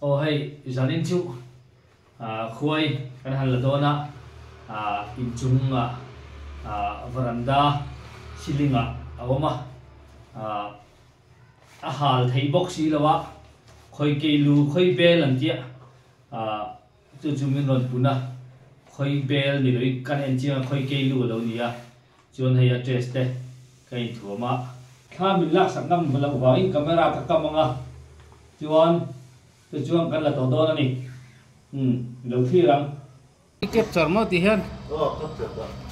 Aw hei zanin chu khuai kan han la dawn a, inchung ah varanda ceiling ah a awm a, a hal thei bawk si lo a, khawi kei lu khawi bel an tia chu chu min rawn pun a, khawi bel ni loin kan en chiang a khawi kei lu a lo ni a, chuan hei a test te ka inthuam a. Thla min laksak ngam loh vangin camera ka kam ang a, chuan tichuan kan la tawh dawn a ni. Umm, i lo thlir ang. I capture maw ti hian? Aw, capture ta.